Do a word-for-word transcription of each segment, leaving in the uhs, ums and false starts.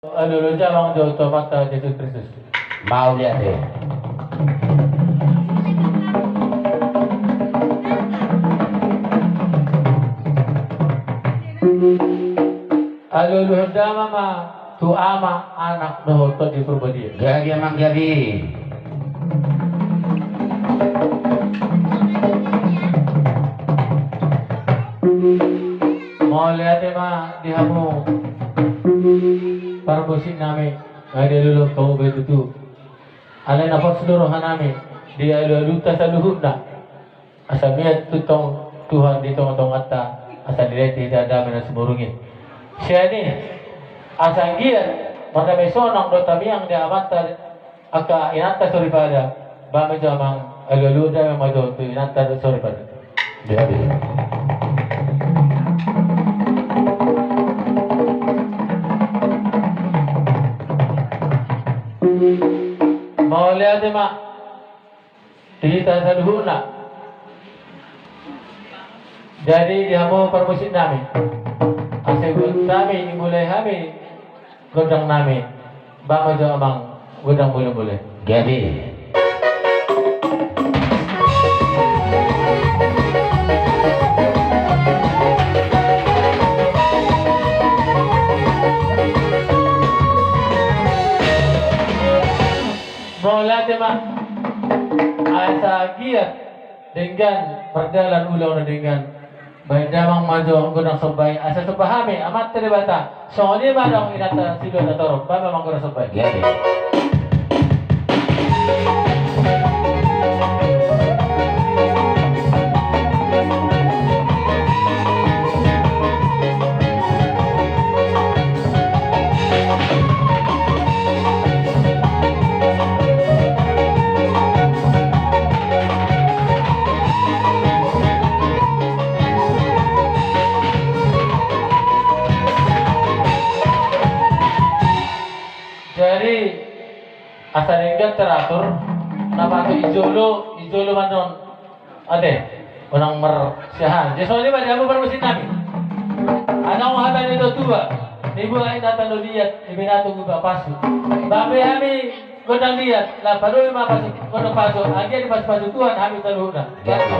Alualu damang jo tu Amanta Jesus Kristus. Mauliate. Alualuhon damang ma tu Ama, Anak dohot Tondi Porbadia. Gabe amang, gabe. Mauliate ma di hamu parmusik nami, nga dialualuhon hamu be tutu. Alai na pos do roha nami dialualuhon saluhutna. Asa mian tu tong Tuhan di tongatonganta, asa dilehon hita dame na sumurung i. Sian i, asa anggiat mardame sonang do tamiang di amanta angka inanta soripada, bahen ma jo amang alualu dame ma jo tu inanta soripada. Jadi. Mauliate ma. Di hita saluhutna. Jadi di hamu parmusik nami, asa dibuat hami, dimulai hami gondang nami, bahen ma jo amang gondang mulemulem. Jadi. Mauliate ma. Asa anggiat denggan mardalan ulaon na denggan. Bahen damang ma jo gondang somba i asa somba hami Amanta Debata. Songon i ma adong inanta silua na torop, bahen ma amang gondang somba i. Jadi. Jadi, asa denggan teratur, na patut i jolo, i jolo ma annon. Ate, unang marsiahaan. Jadi songon i ma di hamu parmusik nami. Adong hata ni natuatua, nibuat inanta na liat, di binatung iba pasu. Bahen hami gondang liat, na padomi ma pasu, gondang pasu, anggiat dipasupasu Tuhan hami saluhutna. Jadi.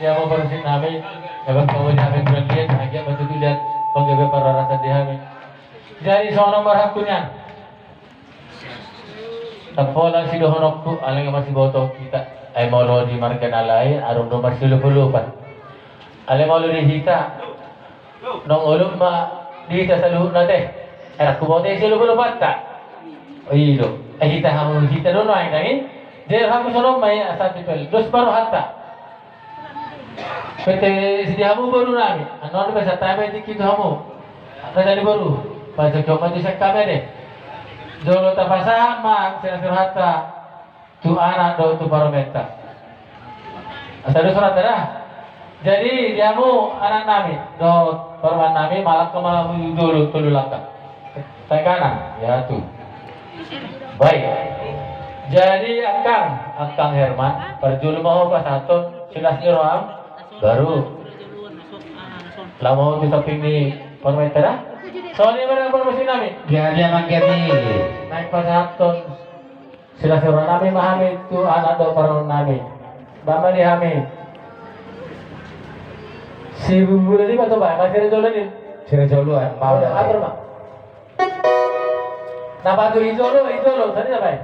Ia mau barusin nami, ya bang, kamu di hami bulan liat, agia betul liat penggabe pararasan di hami. Jadi sono marhakunian. Tapola sidohononku, alai nga masiboto hita. Ai molo di marga na lain, adong do marsiolopolopan. Alai molo di hita, nang olo ma di hita saluhutna te. Era kuboto siolopolopanta. Oi do. Ai hita hamu hita do no aeng nami. Jadi hamu sono ma i asa tipel. Dos baru hata. Pete sidi hamu boru nami, annon be satame diki tu hamu. Angka jadi boru, pajogjog ma tu sekam ede. Jolo tapasahat ma sila surhata tu anak do tu paromenta. Asa do surhata dah. Jadi di hamu anak nami do parumaen nami, malak kama jolo tolu langkah. Tangan kanan, ya tu. Baik. Jadi angkang, angkang Herman, parjolo ma ho pasahathon silas ni roham, baru laho ma ho tu samping ni paromenta dah. Songon i ma na parmusik nami. Jadi amang kami. Naeng pasahathon silas ni roha nami ma hami tu anak do parumaen nami. Baen ma di hami. Si bulan lima tu baen ma sira jolo ni. Sira jolo ma. Atur ma. Na paturi jolo, i jolo, tadi na baen.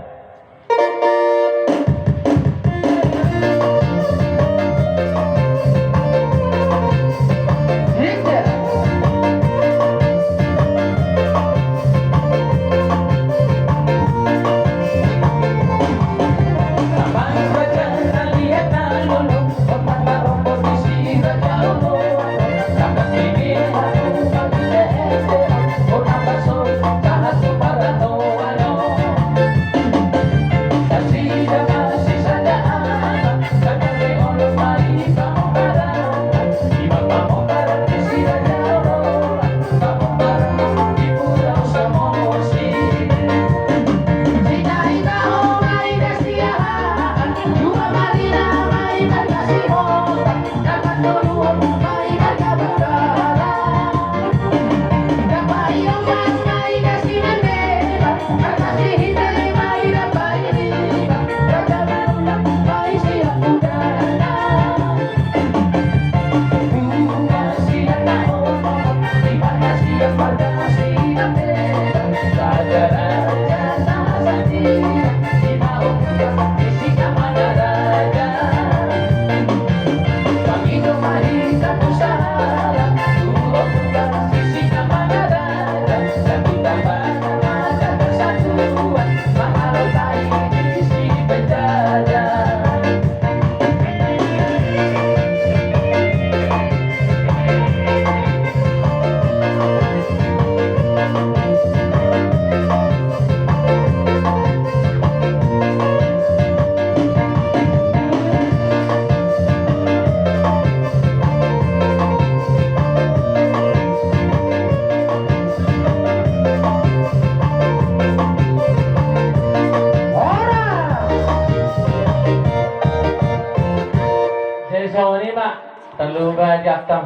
Jadi songon i ma, tarlumobi di angkang.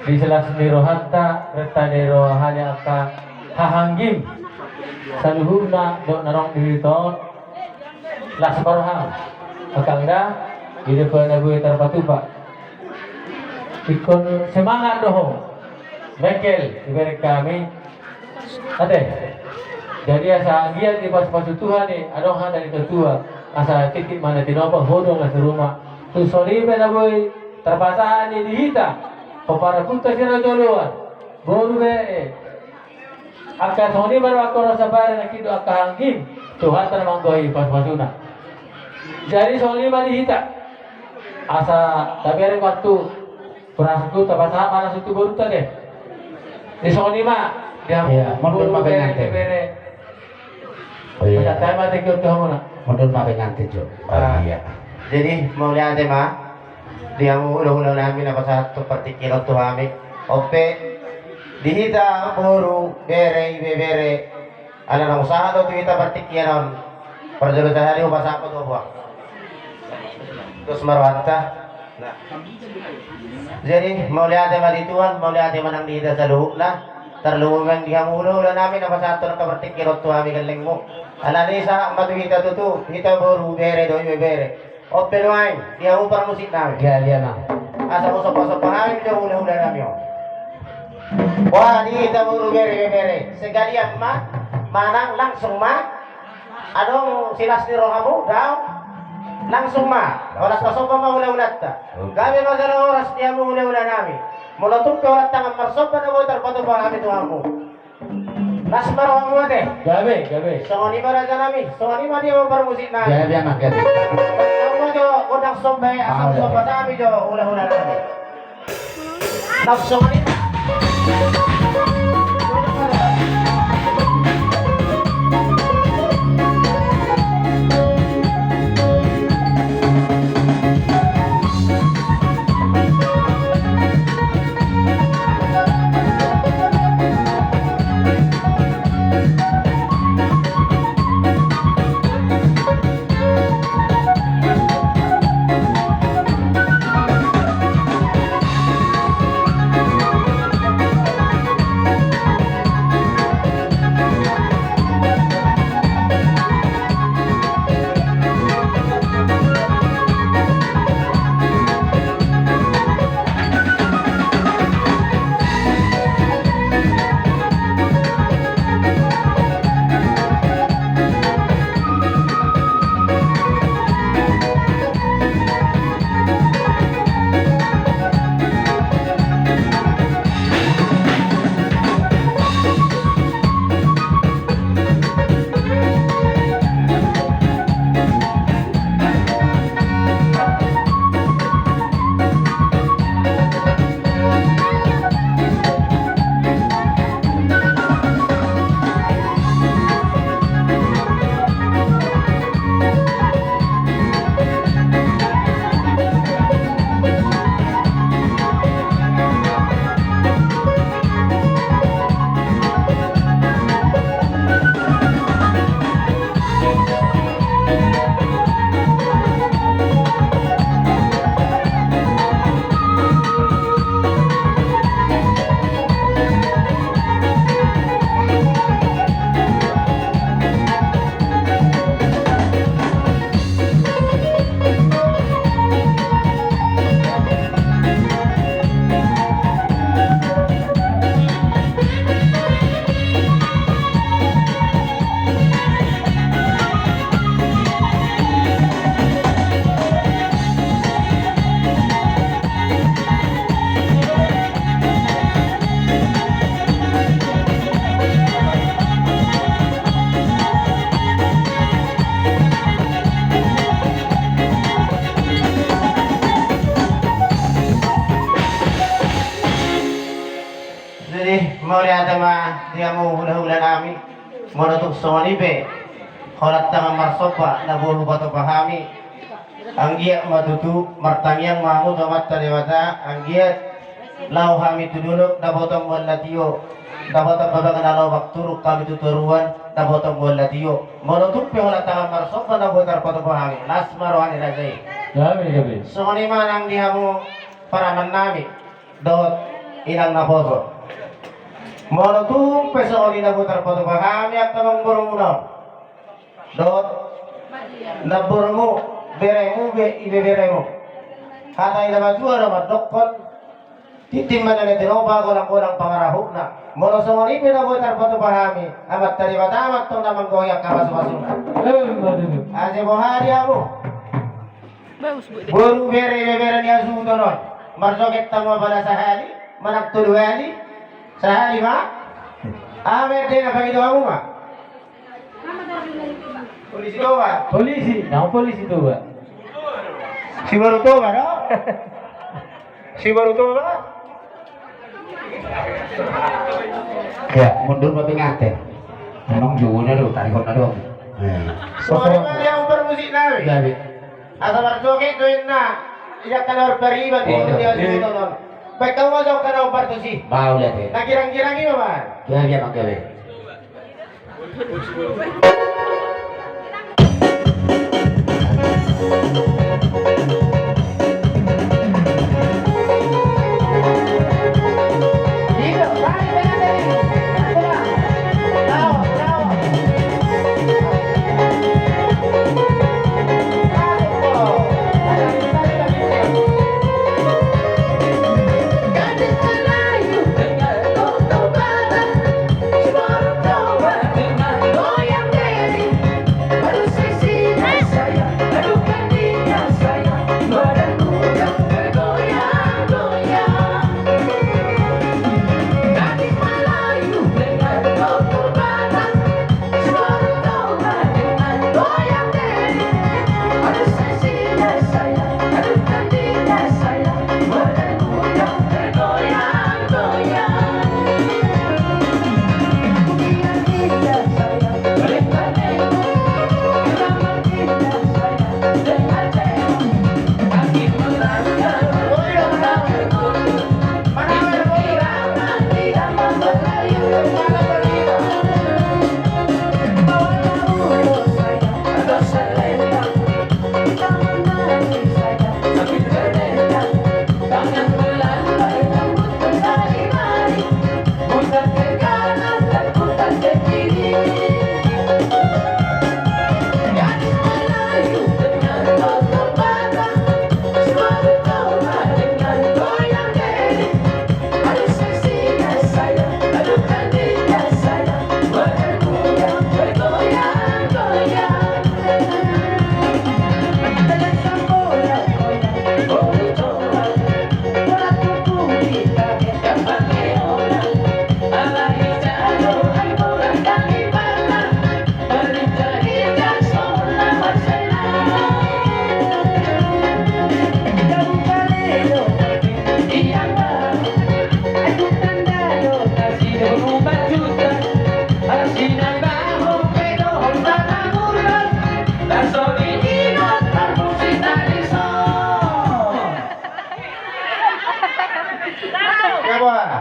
Di silas ni rohanta, renta ni roha ni angka hahanggim saluhutna dohot na adong di hita on. Las ma roham, angkang da, di pe na boi tarpatupa. Ingkon semangat do ho. Mengkel, dibereng hami. Ate. Jadi asa anggiat dipasupasu Tuhan i, adong hata ni natuatua. Asa tingkos ma na tinopa, hodong las ni roha. Tung songon i pe na boi tarpasahat i di hita. Pomparan ni hita sira joloan. Boru be, eh. Angka songon i ma do angka na sabar, nangkin do angka hahanggim, Tuhanta na manggohi pasupasuna. Jadi songon i ma di hita. Asa tabereng waktu, kurang satu tapasahat ma na sutu boru ta deh. Jadi songon i ma, dia. Iya, mundur ma boru pengantin. Bere, bere. Oh, iya. Asa tahe ma tingki tu hamuna. Mundur ma pengantin jo. Ah, iya. Jadi mauliate ma. Di hamu hulahula nami na pasahat tu partingkian on tu hami. On pe di hita boru, bere, ibebere, ala naung sahat do tu hita partingkian on. Parjolo sahali hupasahat tu ho buang. Dos ma rohanta. Nah. Jadi mauliate ma di Tuhan, mauliate ma nang di hita saluhutna. Tarlumobi nang di hamu hulahula nami na pasahat tu angka partingkian on tu hami gellengmu. Alani sahat ma tu hita tutu, hita boru, bere dohot ibebere. On pe nuaeng, di hamu parmusik nami. Gabe, amang. Asa husombasomba hami jo hulahula nami on. Wah, di hita boru, bere, bebere, sekalian ma manang langsung ma? Adong silas ni rohamu, daong? Langsung ma, holan tasomba ma hulahulanta. Gabe ma jala horas di hamu hulahula nami. Molo tung pe holan tangan marsomba na boi tarpatupa hami tu hamu, las ma rohamu ate. Gabe, gabe. Songon i ma raja nami, songon i ma di hamu parmusik nami. Gabe, amang, gabe. Hamu ma jo gondang somba i, asa somba hami jo hulahula nami. Langsung ni. Jadi, mauliate ma di hamu hulahula nami. Molo tung songon i pe holan tangan marsomba na boi hupatupa hami, anggiat ma tutu martangiang ma hamu tu Amanta Debata, anggiat laho hami tu dolok, dapotan mual na tio, dapotan babaga na laho marturuk hami tu toruan, dapotan mual na tio. Molo tung pe holan tangan marsomba na boi tarpatupa hami, las ma roha ni raja i. Gabe, gabe. Songon i ma nang di hamu parumaen nami dohot inang naposo. Molo tung pe songon i na boi tarpatupa hami angka amangborumuna on dohot nambormu, beremu, be-, ibeberemu. Hata ni na matua do mandokkon, tintin ma na tinopa, golanggolang pangarahutna. Molo songon i pe na boi tarpatupa hami, Amanta Debata ma antong na manggohi angka pasupasuna. Ema tutu. Asa boha di hamu boru, bere, ibebere ni hasuhuton on? Marjoget hamu apala sahali manang tolu hali? Sahali ma. Aha ma ende na pangido hamu ma? Polisi Toba. Polisi, naung polisi Toba. Siboru Toba do? Siboru Toba. Ya, mundur ma pengantin. Memang jauhnya do, tarihon na do. Songon i ma di hamu parmusik nami. Gabe. Asa marjoget do inna. Ia kan harus beriman di dunia sudah non. Baik, kau masuk ke nomor tusi. Mau lihat ya. Na girang-girang i ma. Gabe, amang, gabe.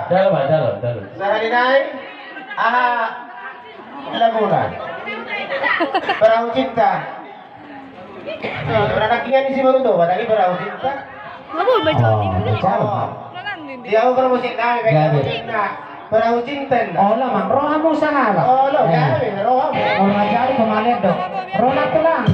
Dalam, dalam, dalam. Sahali nai, aha laguna? Perahu Cinta. Pernah nangkiningan disi baru do, apalagi Perahu Cinta. Apa baca? Oh, baca. Oh. Dia mau bermusik nai, baik. Perahu Cinta. Oh, lah, mang rohamu sahala. Oh, lo, gabe rohamu. Oh, lah, jadi kemalen do. Roha tulang.